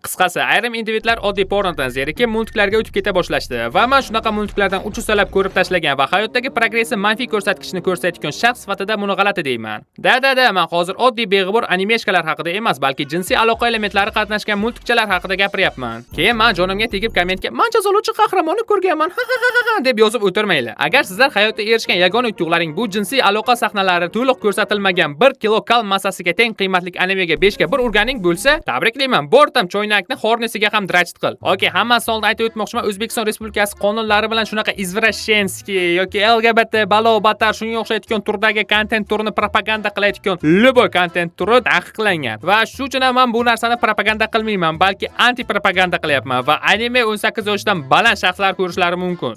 Qisqasi, ayrim individlar oddiy pornodan zerikib, multiklarga o'tib keta boshlashdi va man shunaqa multiklardan 300 talab ko'rib tashlagan va hayotdagi progressi manfiy ko'rsatkichni ko'rsatayotgan shaxs sifatida buni g'alati deyman. Да, man hozir oddiy beg'ubor анимешка lar haqida emas, balki jinsiy aloqa elementlari qatnashgan multikchalar haqida gapiryapman. Keyin man jonimga tegib, kommentga "Man jazolovchi qahramonni ko'rganman, ha ha ha ha" deb yozib o'tirmanglar. Agar sizlar hayotda erishgan yagona yutuqlaring bu jinsiy aloqa sahnalari to'liq ko'rsatilmagan 1 kilo kal massasiga teng qiymatli animega 5 ga 1 urganing bo'lsa, tabriklayman. Bortam choynakni hornisiga ham дрочить qil. Okey, hammasidan oldin aytib o'tmoqchiman, O'zbekiston Respublikasi qonunlari bilan shunaqa извращенский yoki LGBT balo battar shunga o'xshaydigan turdagi kontent turini propaganda qilayotgan любой kontent turi taqiqlangan. Va shu uchun ham man bu narsani propaganda qilmayman, balki anti propaganda qilyapman va anime 18 yoshdan baland shaxslar ko'rishlari mumkin.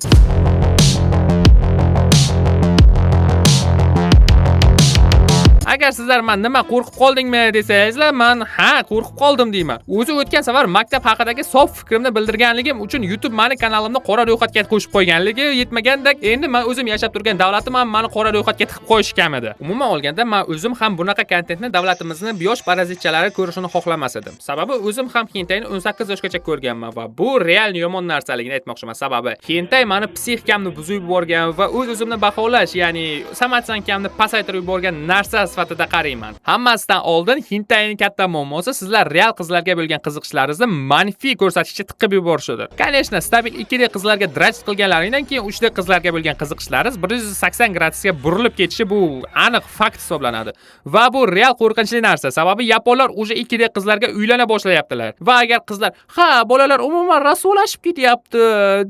Agar sizlar man nima, qo'rqib qoldingmi desangizlar, man ha, qo'rqib qoldim deyman. O'zi o'tgan safar maktab haqidagi sof fikrimni bildirganligim uchun YouTube mani kanalimni qora ro'yxatga qo'shib qo'yganligi yetmagandek, endi man o'zim yashab turgan davlatim ham mani qora ro'yxatga tiqib qo'yishi kam edi. Umuman olganda, man o'zim ham bunaqa kontentni davlatimizni yosh parazitchalari ko'rishini xohlamas edim. Sababi o'zim ham hentayni 18 yoshgacha ko'rganman va bu real yomon narsaligini aytmoqchiman. Sababi hentay mani psixikamni buzib yuborgan va o'z-o'zimni baholash, ya'ni самооценка mni pasaytirib yuborgan narsa sifatida qarayman. Hammasidan oldin hentayning katta muammosi sizlar real qizlarga bo'lgan qiziqishlaringizni manfiy ko'rsatkichga tiqib yuborishidir. Конечно, stabil 2D qizlarga дрочить qilganlaringdan keyin 3D qizlarga bo'lgan qiziqishlaringiz 180 gradusga burilib ketishi bu aniq fakt hisoblanadi. Va bu real qo'rqinchli narsa. Sababi yaponlar уже 2D qizlarga uylana boshlayaptilar. Va agar qizlar "Ha, bolalar umuman rasvolashib ketyapti"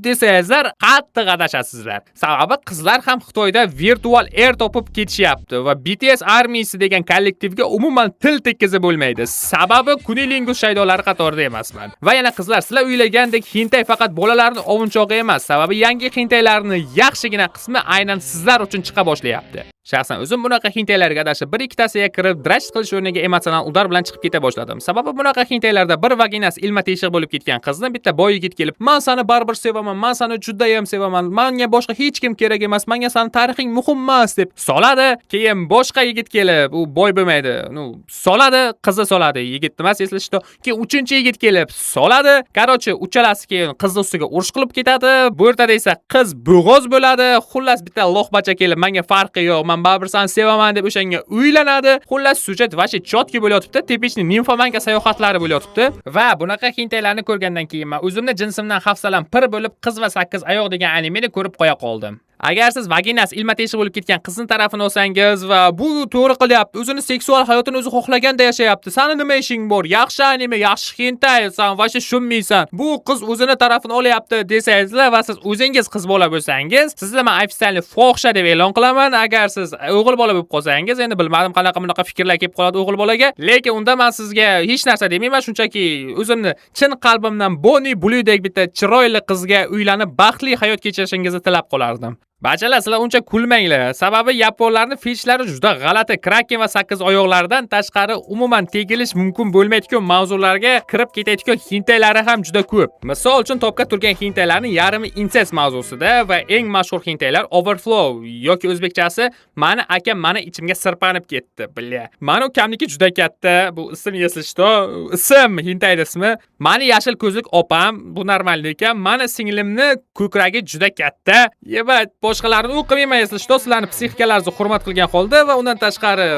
desangizlar, qattiq adashasizlar. Sababi qizlar ham Xitoyda virtual er topib ketishyapti va BTS armiyasi degan kollektivga umuman til tekkizib bo'lmaydi. Sababi kunilingus shaydolari qatorida emasman. Va yana qizlar, sizlar o'ylagandek hentay faqat bolalarning ovunchog'i emas. Sababi yangi hentaylarni yaxshigina qismi aynan sizlar uchun chiqa boshlayapti. Shaxsan o'zim bunaqa hentaylarga adashib bir ikkitasiga kirib дрочить qilish o'rniga emotsional удар bilan chiqib keta boshladim. Sababi bunaqa hentaylarda bir vaginasi ilma teshiq bo'lib ketgan qizni bitta boy yigit kelib, "Men seni baribir sevaman, men seni judayam sevaman, menga boshqa hech kim kerak emas, menga seni tarixing muhim emas" deb soladi. Keyin boshqa yigit kelib, u boy bo'lmaydi, ну, soladi, qizni soladi, yigit emas, если что. Keyin uchinchi yigit kelib soladi. Короче, uchalasi keyin qizni ustiga urush qilib ketadi. Bu o'rtada esa qiz bo'g'oz bo'ladi. Xullas, bitta лох bacha kelib, "Menga farqi yo'q, men baribir seni sevaman" deb o'shanga uylanadi. Xullas, syujet вообще чёткий bo'layotibdi. Типичный nimfomanka sayohatlari bo'layotibdi. Va bunaqa hentaylarni ko'rgandan keyin men o'zimni jinsimdan hafsalam pir bo'lib, "Qiz va sakkiz oyoq" degan animeni ko'rib qo'ya qoldim. Agar siz vaginasi ilma teshik bo'lib ketgan qizni tarafini olsangiz va "Bu to'g'ri qilyapti, o'zini seksual hayotini o'zi xohlaganda yashayapti, sani nima ishing bor, yaxshi anime, yaxshi hentay, san вообще tushunmaysan, bu qiz o'zini tarafini olyapti" desangizlar va siz o'zingiz qiz bola bo'lsangiz, sizni man официальный fohisha deb e'lon qilaman. Agar siz o'g'il bola bo'lib qolsangiz, endi bilmadim, qanaqa bunaqa fikrlar kelib qoladi o'g'il bolaga, lekin unda man sizga hech narsa demayman, shunchaki o'zimni chin qalbimdan Bonni Bludek bitta chiroyli qizga uylanib baxtli hayot kechirishingizni tilab qolardim. Bachalar, sizlar uncha kulmanglar. Sababi yaponlarning fetishlari juda g'alati. Kraken va sakkiz oyoqlardan tashqari umuman tegilish mumkin bo'lmaydigan mavzularga kirib ketayotgan hentaylari ham juda ko'p. Misol uchun, topga turgan hentaylarning yarmi insest mavzusida va eng mashhur hentaylar Overflow yoki o'zbekchasi "Mani akam mani ichimga sirpanib ketdi". Бля. Mani ukamniki juda katta. Bu ism, если что, ism, hentayni ismi. Mani yashil ko'zlik opam, bu normal ekan. Mani singlimni ko'kragi juda katta. Ебать, boshqalarni o'qimayman, если что, sizlarni psixikalaringizni hurmat qilgan holda va undan tashqari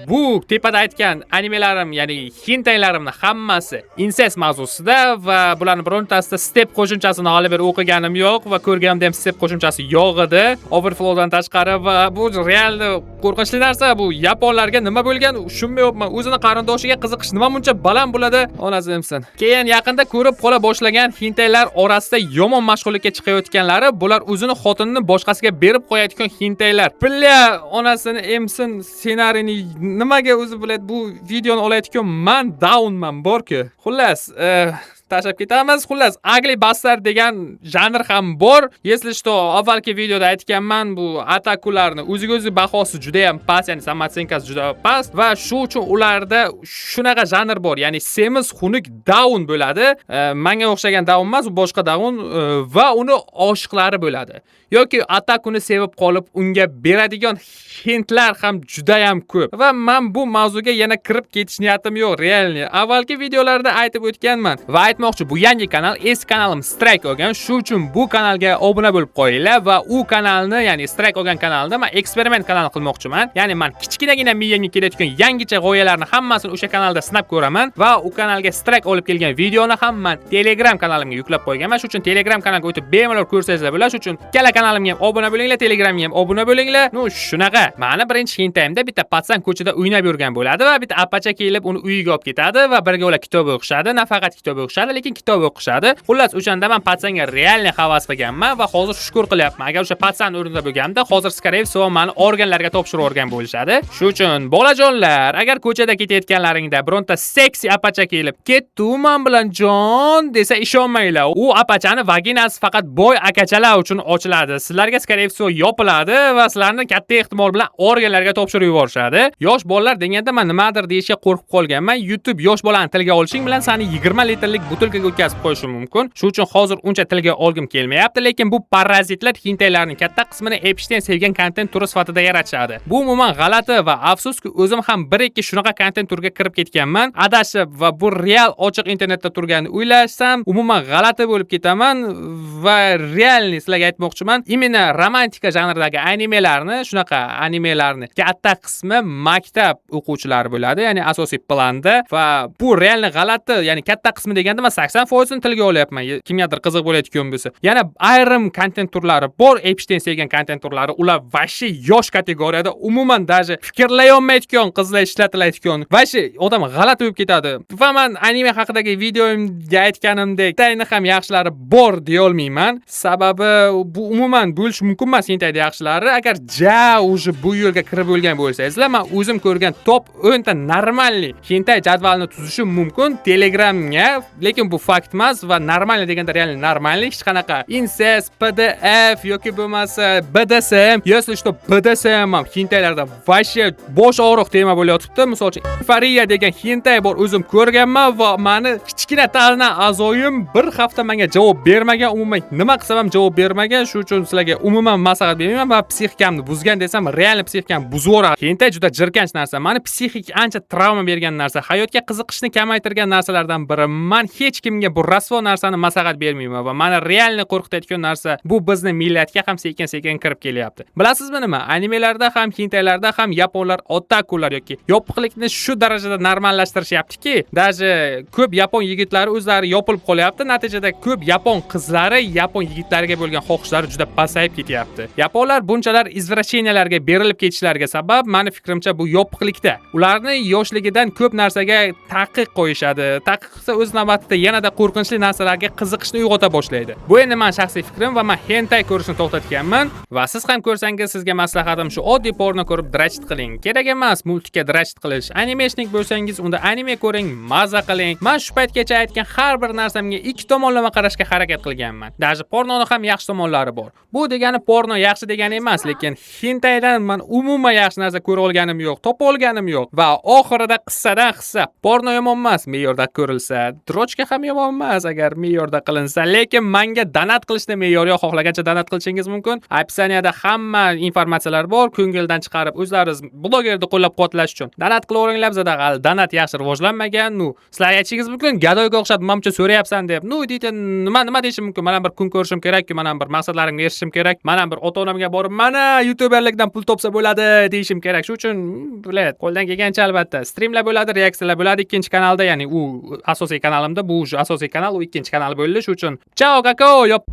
bu tepada aytgan animelarim, ya'ni hentaylarimni hammasi insest mavzusida va bularni birontasida step qo'shimchasini hali beri o'qiganim yo'q va ko'rganimda ham step qo'shimchasi yo'q edi. Overflowdan tashqari. Va bu реально qo'rqinchli narsa. Bu yaponlarga nima bo'lgan, tushunmayapman. O'zini qarindoshiga qiziqish nima buncha baland bo'ladi? Onasi emsin. Keyin yaqinda ko'rib qola boshlagan hentaylar orasida yomon mashhurlikka chiqayotganlari bular o'zini xotinini boshqasiga berib qo'yadigan hentaylar. Бля, onasini emsin, ssenariyni nimaga o'zi biladi, bu videoni olayotgan man downman borku. Xullas, Tashlab ketamiz. Xullas, ugly bastard degan janr ham bor. Если что, avvalgi videoda aytganman, bu otakularni o'ziga o'zi bahosi juda ham past, ya'ni самооценка si juda past va shu uchun ularda shunaqa janr bor, ya'ni semiz, xunuk даун bo'ladi. Manga o'xshagan даун emas, u boshqa даун va uni oshiqlari bo'ladi. Yoki otakuni sevib qolib, unga beradigan hintlar ham juda ham ko'p. Va men bu mavzuga yana kirib ketish niyatim yo'q, реально. Avvalgi videolarda aytib o'tganman. Va aytmoqchi, bu yangi kanal, eski kanalim strike olgan. Shu uchun bu kanalga obuna bo'lib qo'yinglar va u kanalni, ya'ni strike olgan kanalni men eksperiment kanal qilmoqchiman. Ya'ni men kichkinagina miyamga kelayotgan yangicha g'oyalarni hammasini o'sha kanalda sinab ko'raman va u kanalga strike olib kelgan videoni ham men Telegram kanalimga yuklab qo'yganman. Shu uchun Telegram kanalga o'tib bemalol ko'rsangizlar bo'ladi. Shu uchun ikkala kanalimga ham obuna bo'linglar, Telegramga ham obuna bo'linglar. Ну, shunaqa. Mani birinchi hentayimda bitta пацан ko'chada o'ynab yurgan bo'ladi va bitta apacha kelib uni uyiga olib ketadi va birga ular kitob o'qishadi. Nafaqat kitob o'qishadi, lekin kitob o'qishadi. Xullas, o'shanda men пацан ga реально havas qilganman va hozir shukur qilyapman. Agar o'sha пацан o'rnida bo'lganimda, hozir, скорее всего, mani organlarga topshirib yuborgan bo'lishadi. Shu uchun bolajonlar, agar ko'chada ketayotganlaringda bironta seksi apacha kelib, "Ketdi man bilan jon" desa, ishonmanglar. U apachani vaginasi faqat boy akachalar uchun ochiladi. Sizlarga, скорее всего, yopiladi va sizlarni katta ehtimol bilan organlarga topshirib yuborishadi. Yosh bolalar deganda men nimadir deyishga qo'rqib qolganman. YouTube yosh bolani tilga olishing bilan seni 20 litrlik butilkaga o'tkazib qo'yishi mumkin. Shu uchun hozir uncha tilga olgim kelmayapti, lekin bu parazitlar hintaylarning katta qismini Epstein sevgan kontent turi sifatida yaratishadi. Bu umuman g'alati va afsuski, o'zim ham bir ikki shunaqa kontent turiga kirib ketganman. Adashib va bu real ochiq internetda turganini o'ylashsam, umuman g'alati bo'lib ketaman va реальный sizlarga aytmoqchiman, именно romantika janridagi animelarni, shunaqa animelarni katta qismi maktab o'quvchilari bo'ladi, ya'ni asosiy planda va bu реально g'alati, ya'ni katta qismi deganda men 80% ni tilga olyapman. Kimgadir qiziq bo'layotgan bo'lsa. Yana ayrim kontent turlari bor, Epstein sevgan kontent turlari, ular вообще yosh kategoriyada umuman даже fikrlayolmayotgan qizlar ishlatilayotgan. Вообще odam g'alati bo'lib ketadi. Va men anime haqidagi videomga aytganimdek, hentayni ham yaxshilari bor deya olmayman. Sababi bu umuman bo'lishi mumkin emas hentayda yaxshilari. Agar ja уже bu yo'lga kirib bo'lgan bo'lsangizlar, men o'zim ko'rgan top 10 ta нормальный hentay jadvalini tuzishim mumkin Telegramga, lekin bu fakt emas va нормальный deganda реально нормальный, hech qanaqa incest, PDF yoki bo'lmasa BDSM, если что, BDSM ham hentaylarda вообще bosh og'riq tema bo'layotibdi. Misol uchun, Euforiya degan hentay bor, o'zim ko'rganman va mani kichkina tana a'zoyim bir hafta menga javob bermagan, umuman nima qilsam ham javob bermagan. Shu uchun sizlarga umuman maslahat bermayman va psixikamni buzgan desam, реально psixikamni buzib yuboradi. Hentay juda jirkanch narsa. Mani psixik ancha travma bergan narsa, hayotga qiziqishni kamaytirgan narsalardan biri. Man hech kimga bu rasvo narsani maslahat bermayman va mani реально qo'rqitayotgan narsa, bu bizni millatga ham sekin-sekin kirib kelyapti. Bilasizmi nima? Animelarda ham, hentaylarda ham yaponlar otakular yoki yopiqlikni shu darajada normallashtirishyaptiki, даже ko'p yapon yigitlari o'zlari yopilib qolyapti. Natijada ko'p yapon qizlari yapon yigitlariga bo'lgan xohishlari juda pasayib ketyapti. Yaponlar bunchalar извращения larga berilib ketishlariga sabab, mani fikrimcha, bu yopiqlikda. Ularni yoshligidan ko'p narsaga taqiq qo'yishadi. Taqiq esa o'z navbatida yanada qo'rqinchli narsalarga qiziqishni uyg'ota boshlaydi. Bu endi mani shaxsiy fikrim va men hentai ko'rishni to'xtatganman va siz ham ko'rsangiz, sizga maslahatim shu: oddiy porno ko'rib дрочить qiling. Kerak emas мультик ka дрочить qilish. Анимешник bo'lsangiz, unda anime ko'ring, maza qiling. Men shu paytgacha aytgan har bir narsamga ikki tomonlama qarashga harakat qilganman. Даже pornoni ham yaxshi tomonlari bor. Bu degani porno yaxshi degani emas, lekin hentaydan man umuman yaxshi narsa ko'ra olganim yo'q, topa olganim yo'q va oxirida qissadan hissa. Porno yomon emas, me'yorda ko'rilsa. Дрочка ham yomon emas agar me'yorda qilinsa, lekin manga donat qilishni me'yor yo'q, xohlagancha donat qilishingiz mumkin. Описание da hamma informatsiyalar bor, ko'ngildan chiqarib o'zlaringiz blogerni qo'llab-quvvatlash uchun donat qilaveringlar, bizada hali donat yaxshi rivojlanmagan. Ну, sizlar aytishingiz mumkin, gadoyga o'xshab manimcha so'rayapsan deb. Ну, deydi, nima deyishim mumkin? Mana bir kun ko'rishim kerak-ku, mana bir maqsadlarimga erishishim kerak. Mana bir ota-onamga borib, mana youtuberlikdan pul topsa bo'ladi deyishim kerak. Shu uchun, блядь, qo'ldan kelgancha albatta strimlar bo'ladi, reaksiyalar bo'ladi ikkinchi kanalda, ya'ni u asosiy kanalimda, bu уже asosiy kanal, u ikkinchi kanal bo'ldi. Shu uchun chao kakao yop.